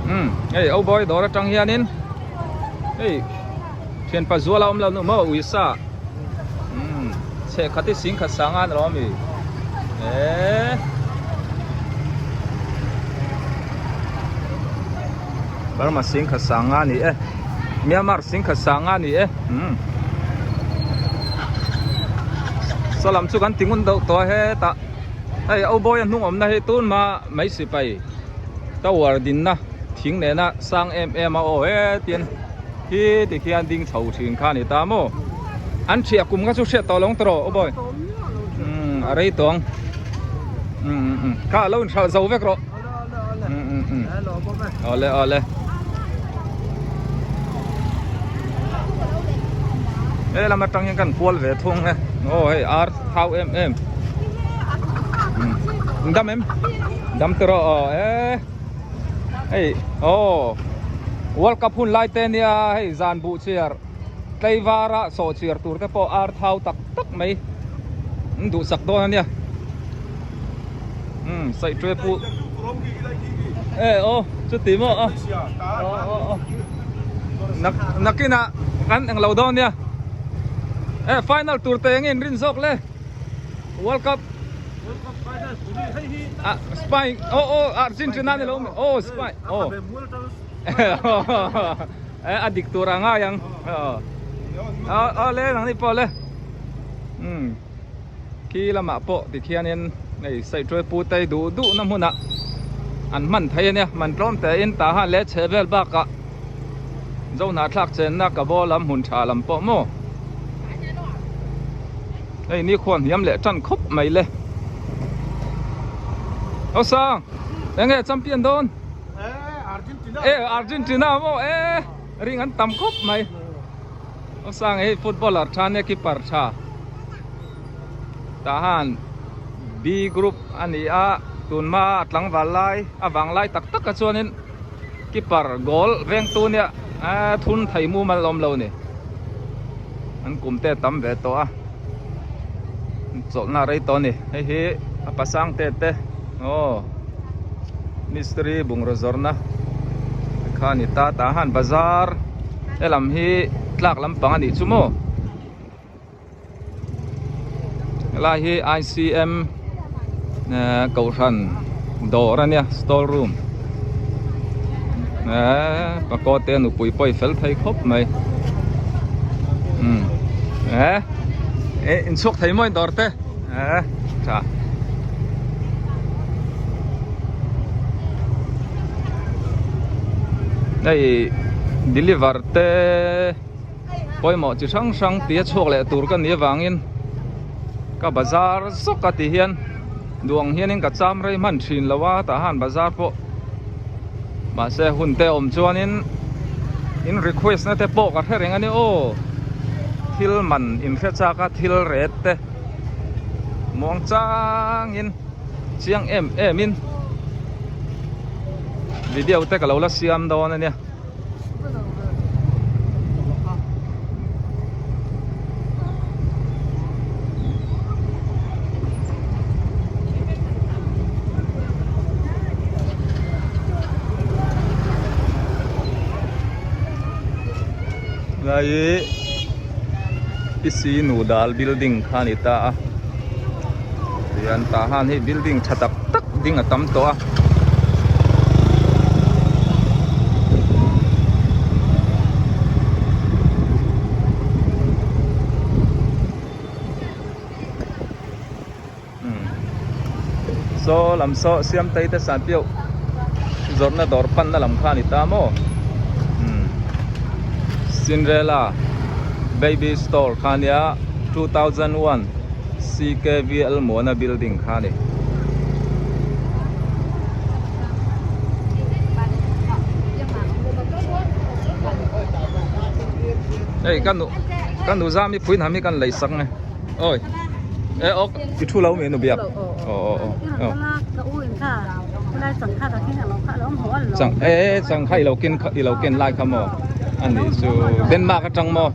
Umm hei o boy dawr atang hianin hei thianpa zual a awm lo nu maw uisa umm chheh khat hi sing khat sanga an lo awm i eee Burma sing khat sanga a ni e Myanmar sing khat sanga a ni e umm saw lam chu kan ti ngun deuh tawh a hetah hei o boy a hnung awmna hi tun hma mai sipai. Tower dinna thing nena sang em em a aw hetian hi tikhian ding chho thin kha a ni ta maw an thiah kum kha chu hriat tawh lo ang tawh aw boy umm a rei tawh ang umm umm kha lo inhralh zo vek rawh umm umm umm awle awle he lam atang hian kan kual ve thung e aw hei ar thau em em umm dam em. Dam te rawh aw e hei aw World Cup hun lai te nia hei zan buh chiar tleivara sawh chiar tur te pawh ar thau tak tak mai an duhsak dawn a nia umm saih ṭe pu e aw chuti maw a aw aw aw nak nakinah kan englo dawn nia e final tur te eng in rin zawk le. World Cup Ah Spain oh oh Argentina ni lo mi oh Spain oh eh a dik tur a ngai ang oh oh le nang ni pawh le um khi lamah pawh tikhianin hei saihtuai pu te duh duh na hmunah an hman thei ania man tlawm te in tah han leh chhe vel bakah Zohnah thlak chenna ka baw lam hmun tha lam pawh maw hei ni khuan hniam leh tan khawp mai le aw sang enge champion dawn e Argentina maw e ring an tam khawp mai aw sang hei footballer tha nia keeper tha tah han B group a ni a tunhma a tlangval lai a vang lai tak tak ah chuanin. Keeper goal vengtu nia a thun thei mumal awm lo ni an kum te tam ve tawh a chawlhna rei tawh a ni hei hi a pasang te te aw mistiri bungraw zawrhna kha a ni ta tah hian bazar helam hi tlak lampang a nih chu maw helai hi I_C_M ehh kohhran dawr a nia store room ehh pakawt te nupui pawh i fel thei khawp mai umm ehh eh inchhuak thei maw dawr te ehh tha. Hei deliver te. Pawimawh chi hrang hrang tia chhuak leh tur ka nih avangin ka bazar zawk a ti hian duh ang hianin ka cham rei hman thin lo a tah han bazar pawh mahse hun te awm chuanin in request na te pawh ka hre reng a ni aw thil man in hre chak a thil ret te muang changin chiang em em in video te ka lo la siam dawn a nia. Lai hi Isi Nudal building kha a ni ta a tihian tah han hei building tha tak tak ding a tam tawh a. Saw lam saw siam tei te san piau zawrhna dawr panna lam kha a ni ta maw Cinderella baby store kha a nia 2001 CKVL Muana building kha a ni. Hei ka nu ka nu zam hi phuin ham hi kan lei sak nge oi e ok i thu lo mi nu biak aw aw aw chang e chang kha i lo ken i lo ken lai kha maw ani chu Denmark atang maw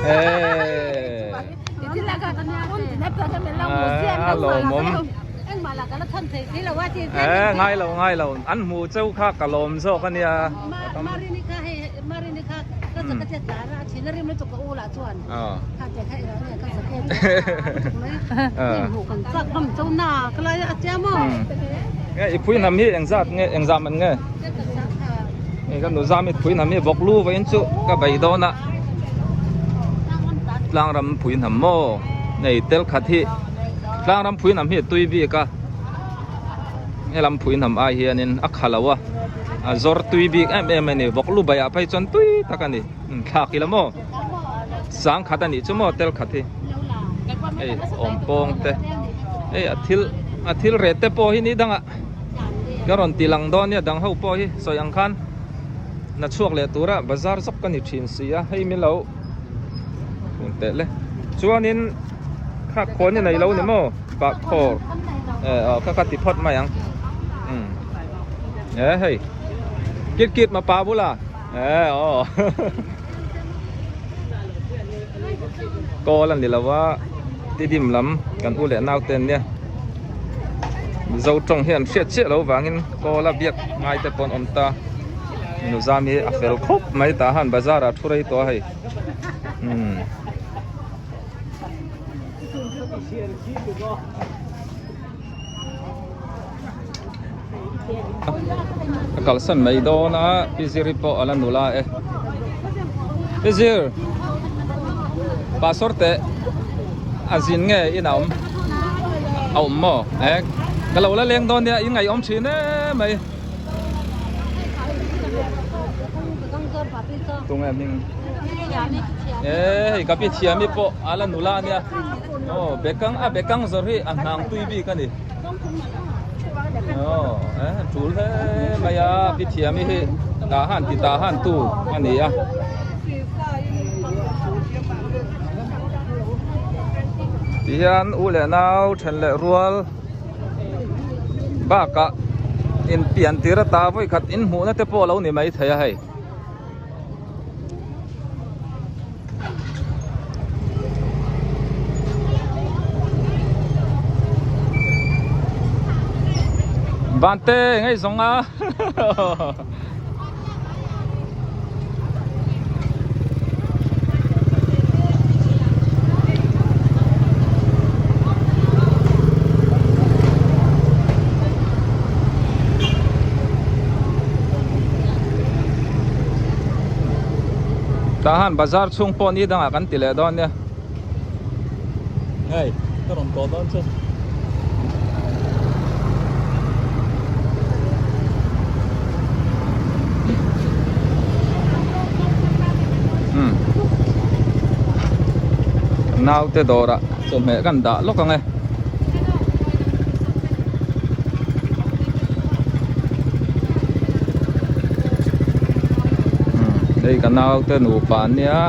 e a lawmawm. Eh ngai lo ngai lo an hmu cheu kha ka lawm zawk a nia. Nge i phui hnam hi engzat nge engzah man nge? Hei ka nuzam i phui hnam hi vawk lu vawiin chu ka bei dawn a tlangram phui hnam maw nei tel khat hi tlangram phui hnam hi a tui bik a helam phui hnam ai hianin a kha lo a a zawr tui bik em em a ni vawk lu baiah phei chuan tui tak a ni thlak ila maw sangkhat a nih chu maw tel khat hi hei awm pawng te hei a thil a thil reh te pawh hi ni dangah ka rawn ti lang dawn nia dang ho pawh hi sawi ang khan hna chhuak leh tura bazar zawk ka ni thin si a hei milo hun teh le chuanin kha khawn i nei lo ni maw bahkhawr eh aw kha kha ti phawt mai ang umm eh hei kit kit ma pa bula eh aw kawl a ni lo a tidim lam kan u leh nau te an nia mizo tawng hian hriat chiah loh vangin kawl a biak ngai te pawh an awm ta nuzam hi a fel khawp mai tah han bazar ah thu rei tawh a hei umm. A kalsan mai dawn a pi ziri pawh a la nula e pi zir pastor te a zin nge in a awm a awm maw e ka lo la leng dawn nia in ngaihawm thin em mai tunge hming e hei ka pi thiami pawh a la nula ania aw bekang a bekang zawrh hi a hnang tui bik a ni. Aw eh tul hle mai a pi thiami hi tah han ti tah han tu a ni a. Tihian u leh nau then leh rual bakah inpian tir ata vawikhat inhmuhna te pawh a lo ni maithei a hei. Vante ngei zawng a Tah han bazar chhung pawh ni dangah kan ti leh dawn nia hei ka rawn tawh dawn chu umm naute dawrah chawhmeh kan dah lawk ang e. Hei ka naute nupa an nia.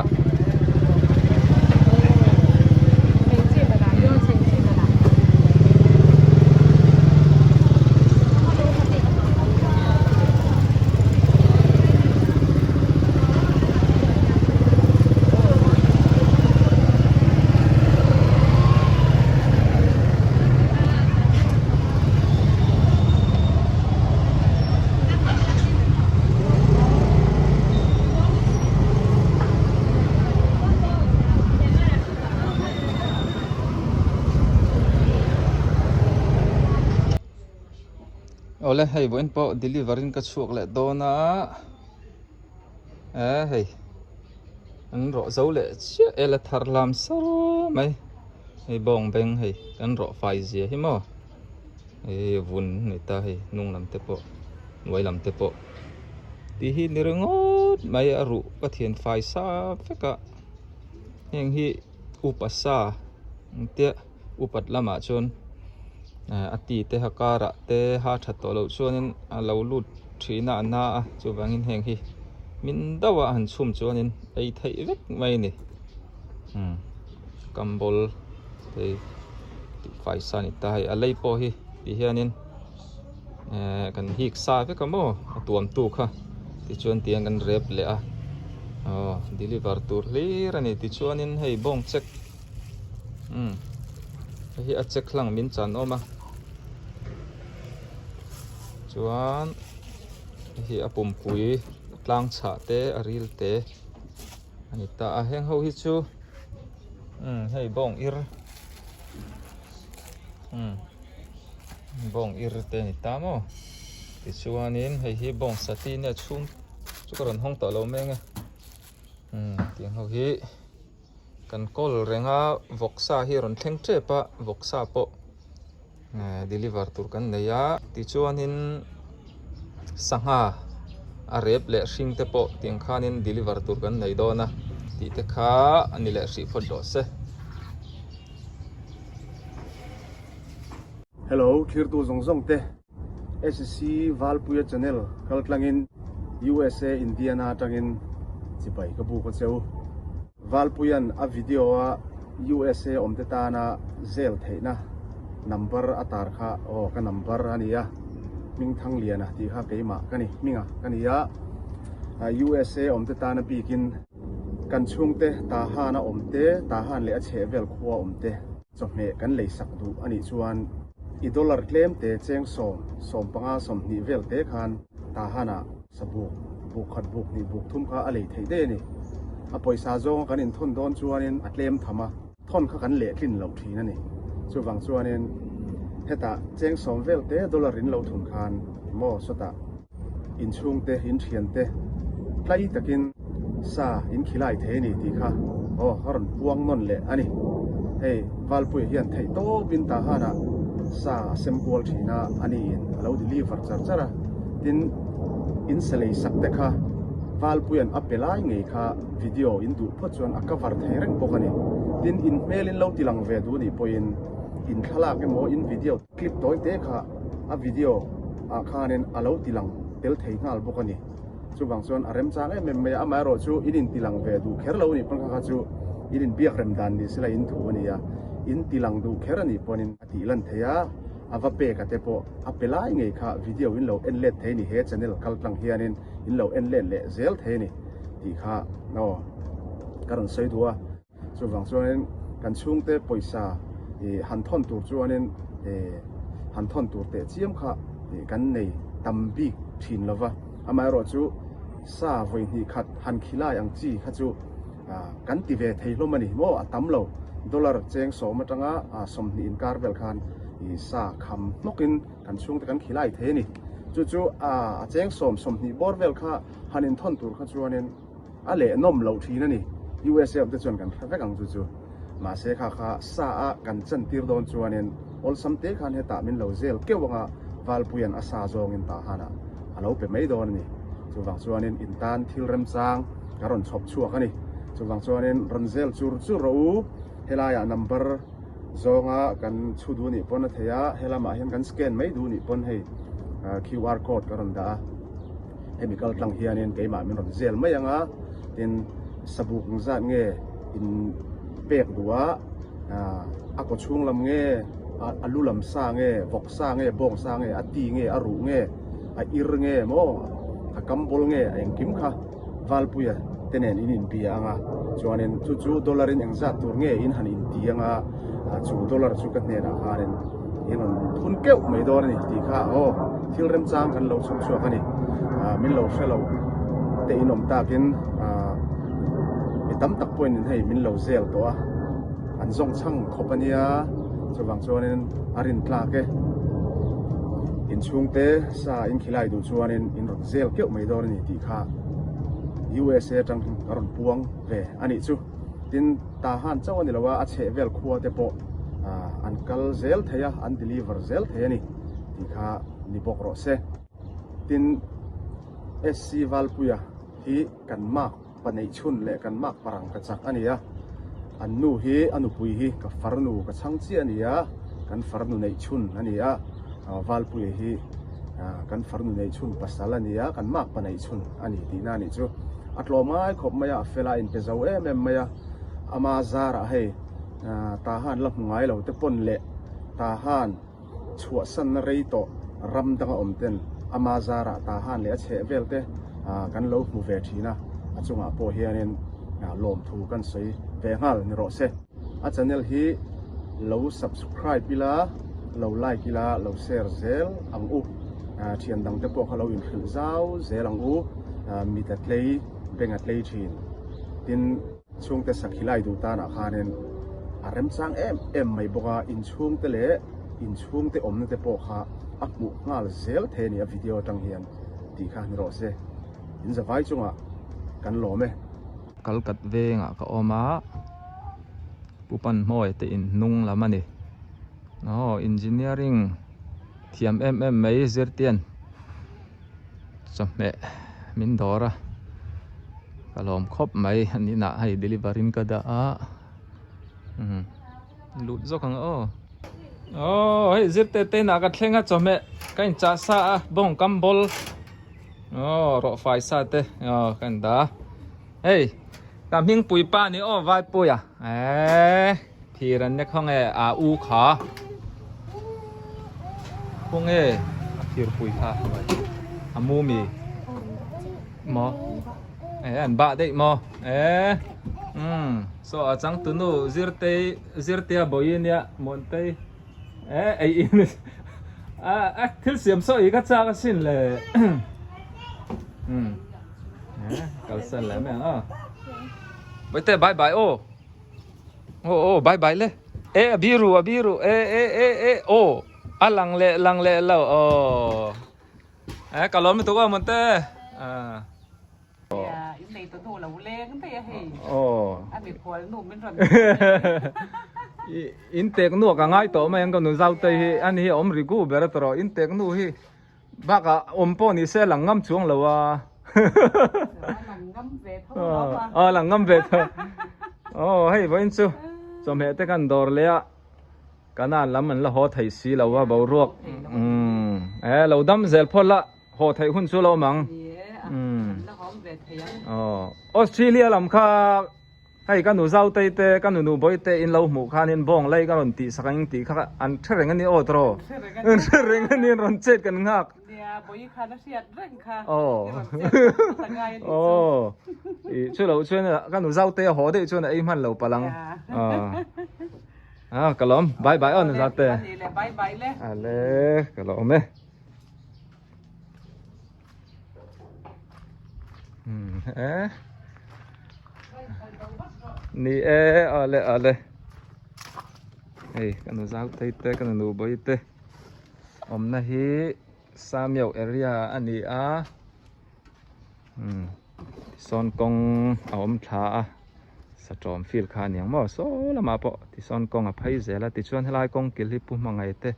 Awle hei vawiin pawh deliver in ka chhuak leh dawn a eh hei an rawh zo leh chiah e la thar lam sar mai hei bawng beng hei kan rawh fai zia hi maw hei vun ni ta hei hnung lam te pawh hnuai lam te pawh tih hi ni ringawt mai a ruh ka thian fai sa vek a heng hi upa sa engtia upat lamah chuan a ti te a karah te ha that tawh loh chuanin a lo lut thin a a na a chuvangin heng hi min deuh a han chhum chuanin ei theih vek mai a ni umm kambawl hei tih fai sa a ni ta hei a lei pawh hi ti hianin ehh kan hik sa vek a maw a tuam tu kha tichuan tiang kan rep leh a aw deliver tur hlir a ni tichuanin hei bawng chek. Umm hei hi a check hlang min chan awm a Chuan hei hi a pumpui tlang chhah te a ril te a ni ta a heng ho hi chu umm hei bawng ir umm bawng ir te a ni ta maw tichuanin hei hi bawng sati nia chhung chu ka rawn hawng tawh lo mai ang e umm tiang ho hi. Kan call reng a vawksa hi a rawn thleng tep a vawksa pawh eh deliver tur kan nei a tichuanin sangha a rep leh hring te pawh tiang khanin deliver tur kan nei dawn a tih te kha a ni leh hrih phawt rawh se. Hello thirtu zawng zawng te SC Valpuia channel kaltlangin USA Indiana atangin chibai ka buk a cheu. Valpuia'n a video a USA awmte tana zel theihna number a tar kha aw ka number a nia Hmingthangliana tih kha keimah ka ni hminga ka ni a USA awmte tana bikin kan chhungte Tahan a awmte Tahan leh a chhehvel khua awmte Chawhmeh kan lei sak duh a nih chuan i dollar tlem te cheng sawm, 15, 20 vel te khan Tahan-ah sabuk, buk khat buk hnih buk thum kha a lei theih daih a ni. A pawisa zawnga kan inthawn dawn chuanin a tlem tham a, thawn kha kan lehtlin loh thin a ni. Chuvang chuanin hetah cheng sawm vel te dollar in lo thun khan maw sawtah inchhungte, inthiante tlai takin sa in khilai thei a ni tih kha aw a rawn puang nawn leh a ni. Hei Valpuia hian theih tawpin Tahan-ah sa a sem kual thin a, a niin a lo deliver char char a. Tin, in sa lei sak te kha Valpuia'n a pe lai ngei kha video in duh phawt chuan a cover thei reng bawk a ni. Tin, in hmel in lo tilang ve duh nih pawhin in thlalak emaw in video Clip tawi te kha a video ah khanin a lo ti lang tel thei nghal bawk a ni. Chuvang chuan a remchang em em mai a, amaherawh chu in in ti lang ve duh kher lo a nih pawn kha kha chu in in biak rem dan ni sela in thu a ni a, in ti lang duh kher a nih pawnin a tih lan thei a, a va pek a te pawh a pe lai ngei kha video in lo en let thei a ni, he channel kal tlang hianin in lo en let leh zel thei a ni tih kha aw ka rawn sawi duh a. Chuvang chuanin kan chhungte pawisa ih han thawn tur chuanin ih han thawn tur teh chiam kha ih kan nei tam bik thin lo va. Amaherawh chu sa vawi hnih khat han khilai ang chi kha chu ah kan ti ve thei hlawm a ni maw a tam lo. Dollar cheng sawm atanga ah 20 inkar vel khan ih sa kham hnawkin kan chhungte kan khilai thei a ni. Chu chu ah a cheng sawm 20 bawr vel kha han inthawn tur kha chuanin A leh nawm loh thin a ni. USA awm te chuan kan hre vek ang chu chu. Mahse kha kha sa a kan chan tir dawn chuanin awlsam te khan hetah min lo zel keuh anga Valpuia'n a sa zawngin Tahan-ah a lo pe mai dawn a ni. Chuvang chuanin in tan thil remchang ka rawn chhawp chhuak a ni. Chuvang chuanin rawn zel chur chur rawh u. Helaiah number zawnga kan chhu duh nih pawn a thei a, helamah hian kan scan mai duh nih pawn hei QR code ka rawn dah a. Hemi kal tlang hianin keimah min rawn zel mai ang a, tin sabuk ang zat nge in pek duh a, a kaw chhung lam nge, a lu lam sa nge, vawk sa nge, bawng sa nge, a ti nge, a ruh nge, a ir nge maw, a kam bawl nge, a engkim kha Valpuia te nen in inbia ang a, chuanin chu chu dollar in engzat tur nge in han inti ang a, chu dollar chu ka hnenah khanin in rawn thun keuh mai dawn a ni tih kha aw thil remchang kan lo chhawp chhuak a ni. Min lo hre lo te in awm takin mi tam tak pawhin hei min lo zel tawh a, an zawng chhang khawp a nia, chuvang chuanin a rin tlak e. Inchhungte sa in khilai duh chuanin in rawn zel keuh mai dawn a ni tih kha USA atang a rawn puang ve a nih chu. Tin, Tahan chauh a ni lo a, a chheh vel khua te pawh an kal zel thei a, an deliver zel thei a ni tih kha ni bawk rawh se. Tin, SC Valpuia hi kan mark paneih chhun leh kan mark parang ka chak a ni a, an nu hi a nupui hi ka farnu ka chhang chiah a ni a, kan farnu neih chhun a ni a, Valpuia hi kan farnu neih chhun pasal a ni a, kan mark paneih chhun a ni tihna a nih chu. A tlawm ngai khawp mai a, a fel a, a inpe zo em em mai a, ama zarah hei Tahan la hmu ngai lo te pawn leh Tahan chhuahsanna rei tawh ram danga awm ten ama zarah Tahan leh a chheh vel te kan lo hmu ve thin a, a chungah pawh hianin lawmthu kan sawi ve nghal ni rawh se. A channel hi lo subscribe ila, lo like ila, lo share zel ang u. Thian dang te pawh kha lo inhrilh zau zel ang u. Mit a tlei, beng a tlei thin. Tin, chhungte sakhi lai duh tanah khanin a remchang em em mai bawk a, inchhungte leh inchhungte awmna te pawh kha a hmuh nghal zel thei a ni a video atang hian tih kha ni rawh se. In zavai chungah kan lawm e. Kalkat vengah ka awm a, Pu Panhmawi te in hnung lam a ni. Aw engineering thiam em em mai zirtian chawhmeh min dawr a ka lawm khawp mai an inah hei deliver in ka dah a umm lut zawk ang aw aw hei zirte te inah ka thleng a chawhmeh ka inchah sa a bawng kam bawl aw rawh fai sa te aw ka in dah a hei. Ka hmingpui pa ni aw Vaipuia eeh thir an nek khaw nge a u kha khaw nge a thirpui kha a mu mi maw eh an bah daih maw eh umm saw a changtunu zirtei zirtea bawihi nia Muantei eh ei in a thil siam saw i ka chak asin le umm. Kalsan leh mai ang a. Baite bye bye aw. Aw aw bye bye le. E a biru a biru e e e e aw a lang leh lang leh lo aw. E ka lawm lutuk aw Monte. Ah. Ya in nei ta nu lo leng daih a hei. Aw. A mikhual nu min rawn In tek nu ka ngai tawh mai ang ka nu zau te hi ani hi a awm ri gu ber a tawh in tek nu hi. Bakah awm pawh ni se lang ngam chuang lo a. Lang ngam ve tho lo a. Aw lang ngam ve tho. Aw hei vawiin chu chawhmeh te kan dawr leh a kanan lam an la haw thei si lo a boruak umm e lo dam zel phawt la haw theih hun chu lo awm ang. Umm aw Australia lam kha Hei ka nu Zautei te, ka nunu Bawite in lo hmuh khanin bawng lei ka rawn tih sak ang tih kha an hre reng a ni aw tawh. An hre reng a ni an rawn chet kan nghak. Nia, Bawi khan a hriat reng kha. Aw. I rawn chet kan ta ngai a nih chu. Aw. I chu lo chuan ka nu Zautei a haw daih chuan a ei hman lo palh ang. Aa ka lawm. Bye bye aw nu Zaute. A ni le, bye bye le. Ale, ka lawm e. Eh. Ni e ale ale. Hei kan nu zau tei te kan nu bawi te awmna hi Samiau area a ni a. Tisawn kawng a awm thla a satawm field kha a ni ang maw saw lamah pawh tisawn kawng a phei zel a tichuan helai kawng kil hi Pu Hmangaih te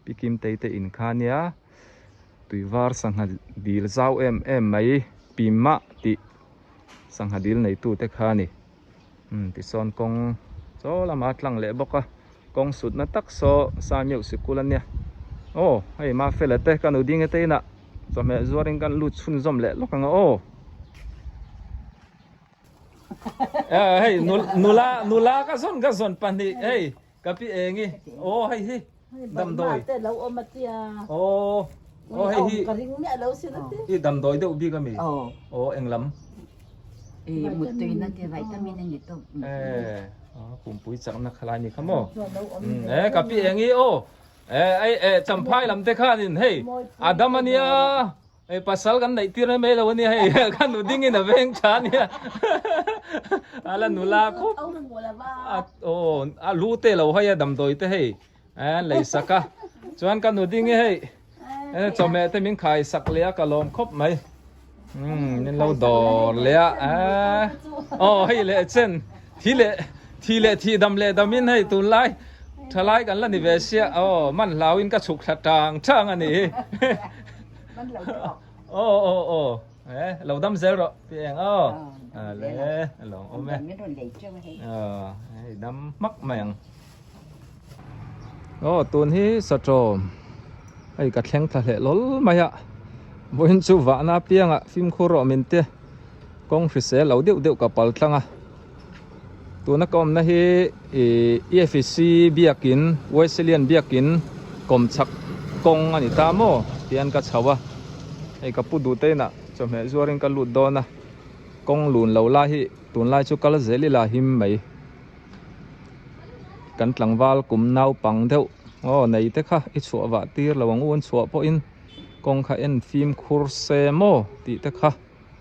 Pi Kimtei te in kha nia tuivar sangha dil zau em em mai pi mah tih sangha dil neitu te kha a ni umm tisawn kawng chaw lama tlang leh bawk a kawng sutna tak saw Samiau sikul a nia aw hei Mafela te ka nu ding e te inah chawhmeh zuarin kan lut chhunzawm leh lawk ang a aw. Hei nula nula ka zawn ka zawn pahnih hei. Ka pi engi aw hei hi damdawi te lo awm a tia aw aw hei hi ka ring miah lo sin a ti i damdawi deuh bik ami aw englam e mutui na te vitamin ani to e pumpui chakna khalai ni kha maw e ka pi engi aw e ai e champhai lam te khanin hei adam ania Hei pasal kan neih tir mai mai lo ania hei ka nu ding in a veng tha ania ala nula khawp a aw a lu te lo hei a damdawi te hei an lei sak a chuan ka nu ding hi hei chawhmeh te min khai sak leh a ka lawm khawp mai umm min lo dawr leh a aw hei leh chen thi leh thi leh thih dam leh dam in hei tunlai thalai kan la ni ve sia aw man hlau in ka chhuk thla tang tang a ni hi. Aw aw aw eh lo dam zel rawh pi eng aw ale lo awm e aw hei dam hmak mai ang aw tun hi satawm hei ka thleng thla hleh lawl mai a vawiin chu vahna apiangah fimkhur rawh min te kawng hrisel lo deuh deuh ka pal tlang a tuna ka awmna hi ih EFC biakin Wesleyan biakin kawmchhak kawng a ni ta maw tihian ka chho a hei ka pu duh te inah chawhmeh zuarin ka lut dawn a kawng lun lo lai hi tunlai chu kal zel ila him mai kan tlangval kum naupang deuh aw nei te kha i chhuah vah tir lo ang u an chhuah pawhin. Kawng kha en fimkhur se maw tih te kha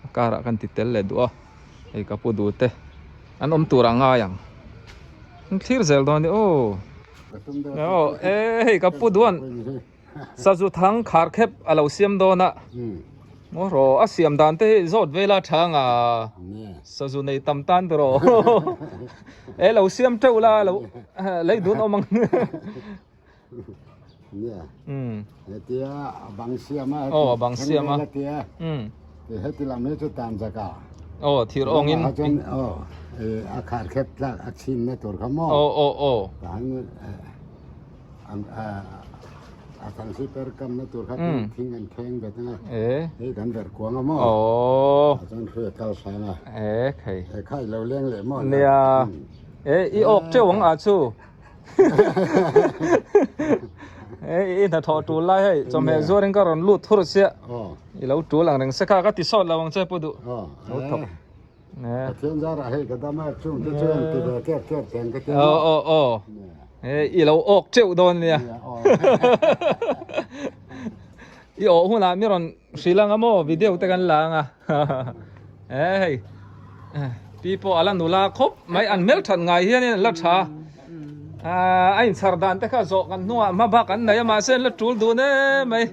a karah kan ti tel leh duh a, hei ka pu duh te an awm tur a ngai ang. An thlir zel dawn a ni aw. Aw e hei ka pu duan sazu thang khar khep a lo siam dawn a. Maw rawh a siam dan te hi zawt vela tha anga sazu nei tam tan ber aw. E lo siam teuh la lo lei dun awm ang. Nia. Hetia a bang siam a. Oh, a bang siam a. Hetia. Heti lam hi chu tan zaka. Oh, thir ong in. Chuan oh, a khar khep tlak a chin na tur kha maw. Oh, oh, oh. Tahan a thang si per kam na tur kha thing an kheng bet nga. Eh. Hei kan ver kuang a maw. Oh. Chuan hre kal sang a. Eh, khai. Khai lo leng leh maw. Nia. Eh, i ok teuh ang a chu. I hnathawh tul lai hei chawhmeh zuarin ka rawn lut thur chiah i lo tul ang reng se kha ka ti sawt lo ang che pu duh lo thawk Pathian zarah hei ka dam a chung te chuan ti ve kep kep teng ka ti aw aw aw i lo awk teuh dawn nia i awh hunah mi rawn hrilh anga maw video te kan la anga e hei pi pawh ala nula khawp mai an hmel that ngai hian in la tha a inchhar dan te kha zawh kan hnungah hma bak an nei a mahse an la tul dun em mai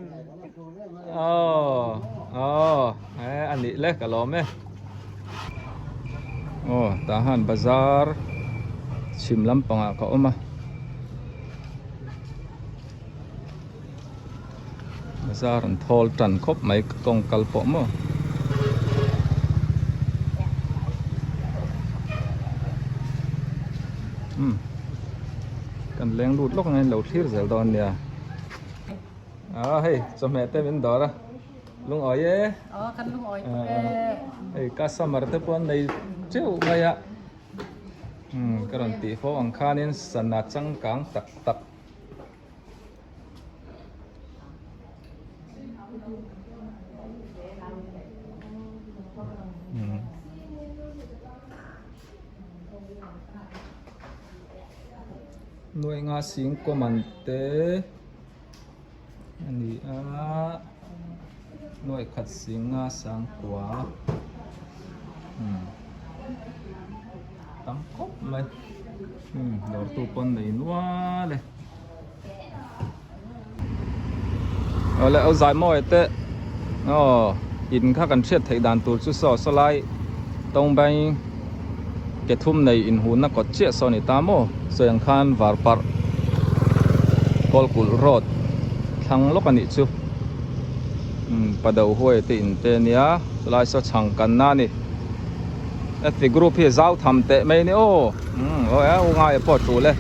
aw aw e a nih le ka lawm e aw tah han bazar chhim lampangah ka awm a. Bazar an thawl tan khawp mai kawng kal pawh maw. Umm kan leng lut lawk angin lo thlir zel dawn nia. Ah hei chawhmeh te min dawr a lungawi e. Aw kan lungawi tuk e. Hei customer te pawh an nei teuh mai a. Umm ka rawn tih fo ang khanin sana changkang tak tak. Nuai nga sing common te a ni a nuai khat sing nga sang kua tam khawp mai. Umm dawrtu pawn nei nual e. Awle au zai mawi te aw in kha kan hriat theih dan tur chu saw saw lai tawng bai ke thum nei inhunna kawt chiah saw a ni ta maw sawi ang khan var parh kawlkulh road thlang lawk a nih chu umm pa do huai te in te ania chulai saw chhang kanna a ni. Efi group hi zau tham teh mai ni aw umm aw e u ngai pawh tul e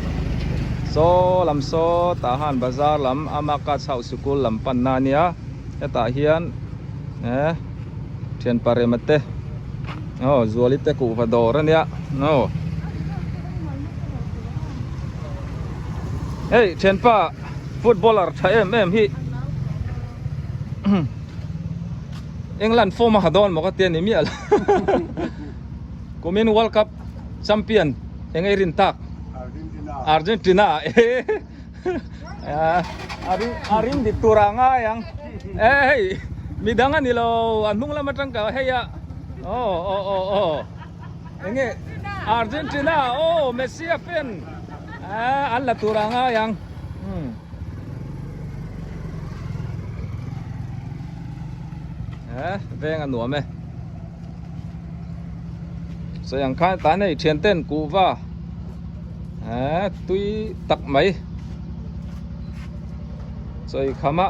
saw lam saw tah han bazar lam ama ka chhoh sikul lam pan na ania hetah hian eh thian parema te aw zuali te kuhva dawr ania aw hei thianpa footballer tha em em hi. England form a ha dawn maw ka ti a ni miah lo. Kumin World Cup champion eng ei rin tak? Argentina. Argentina e. A ring a ring dik tur a ngai ang. E hei midang a ni lo a hnung lam atang ka hei a. Oh oh oh oh. Enge Argentina oh Messi a fan. An la tur a ngai ang. Hmm. Eh, veng a nuam e. Sawi ang khan tan hei thian ten kuhva eh tui tak mai. Sawi khama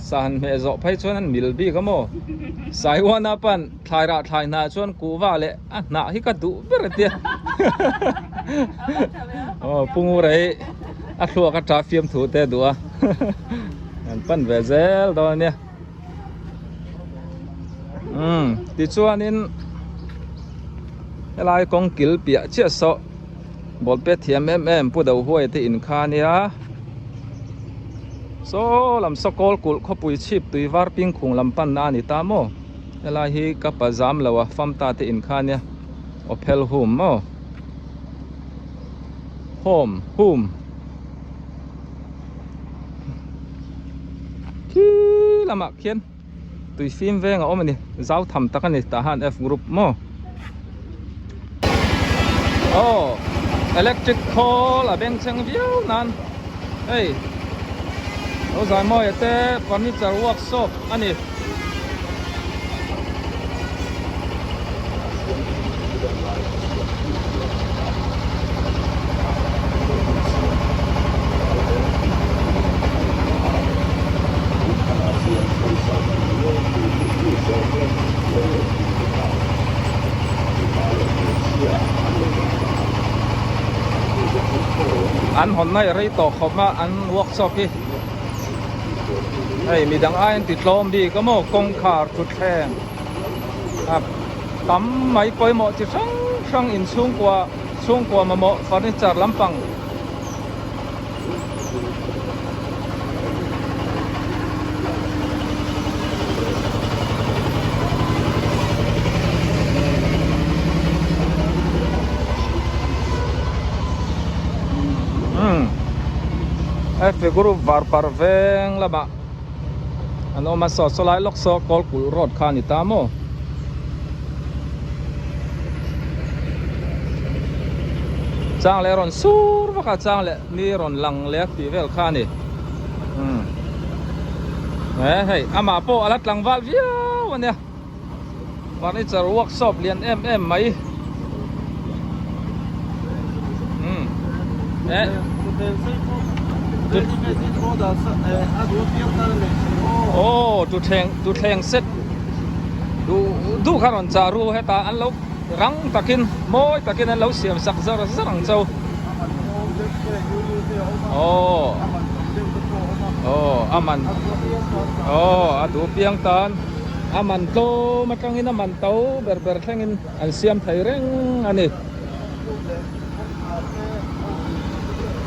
san hmeh zawh phei chuan an mil bik a maw. Saiwana pan thlai rah thlai hnah chuan kuhva leh a hnah hi ka duh ber a tia. Aw pungura hi a thluak a ta fiam thu te duh a an pan ve zel dawn a nia umm tichuanin helai kawng kil piah chiah saw ball pet thiam em em pu do huai te in kha ania saw lam saw kawl kulh khawpui chhip tui var ping khung lam pan na a ni ta maw helai hi ka pa zam lo a famta te in kha ania aw phel hum maw. Home hum khi lamah khian tui fim veng a awm a ni zau tham tak a ni tah han F group maw aw electric khawl a bengchheng viau nan hei lo zai mawi te furniture workshop a ni. An hawnna i rei tawh khawp a an workshop hi. Hei midang aiin ti tlawm bik a maw kawngkhar thutthleng a tam mai pawimawh chi hrang hrang inchhungkua chhungkua mamawh furniture lampang umm F group var par veng lamah an awm a saw sawlai lawk saw kawl kulh road kha a ni ta maw. Chang leh rawn sur vak a chang leh ni rawn lang leh a tih vel kha a ni umm he hei amah pawh a la tlangval viau a nia furniture workshop lian em em mai umm eh aw thutthleng thutthleng set duh duh kha rawn chah ru hetah an lo rang takin mawi takin an lo siam sak zar zar ang chau aw aw a man aw a duh piang tan a man tlawm atangin a man to ber ber thlengin an siam thei reng a ni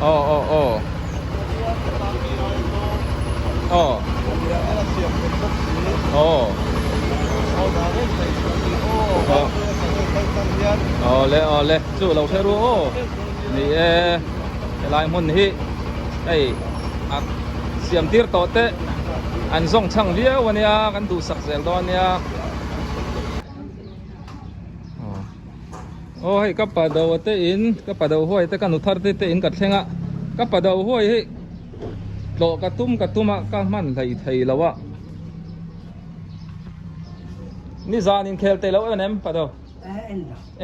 aw aw aw aw aw aw le aw le chu lo hre ru aw ni e helai hmun hi hei a siam tir tawh te an zawng chhang viau ania kan duhsak zel dawn ania. Aw hei ka pa do te in ka pa do huai te ka nu thar te te in ka thleng a ka pa do huai hi tlawh ka tum ka tum a ka hman hlei thei lo a nizan in khel te lo en em pa do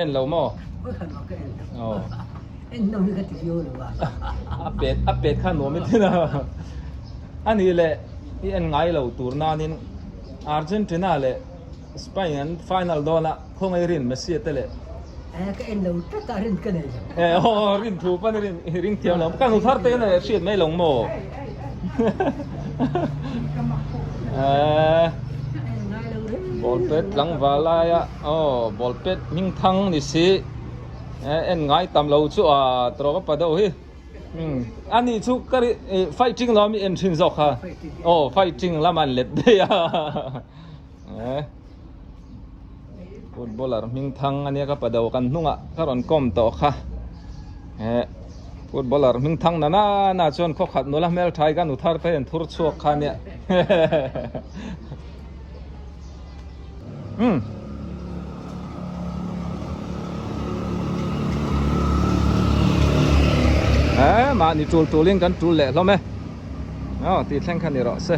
en lo maw aw a pet a pet kha nuam i tin a ani leh i en ngai lo tur nanin Argentina leh Spain an final dawn a khawngaih rin Messi te leh. Eh ka en lo tlat a rin ka nei lo. Eh aw rin thu pawn rin ring thiam lo ka nu thar te in hriat mai lo maw. Eh ball pet tlangval lai a aw ball pet hming thang ni si eh en ngai tam lo chu a trawk a pa deuh hi. A nih chu ka ri fighting lam i en thin zawk kha aw fighting lam an let daih a eh footballer hming thang ania ka pa do kan hnungah ka rawn kawm tawh kha eh footballer hming thang na na na chuan khaw khat nula hmelthai ka nu thar te an thur chhuak kha ania umm eh mahni tul tulin kan tul leh hlawm e aw tih thleng kha ni rawh se.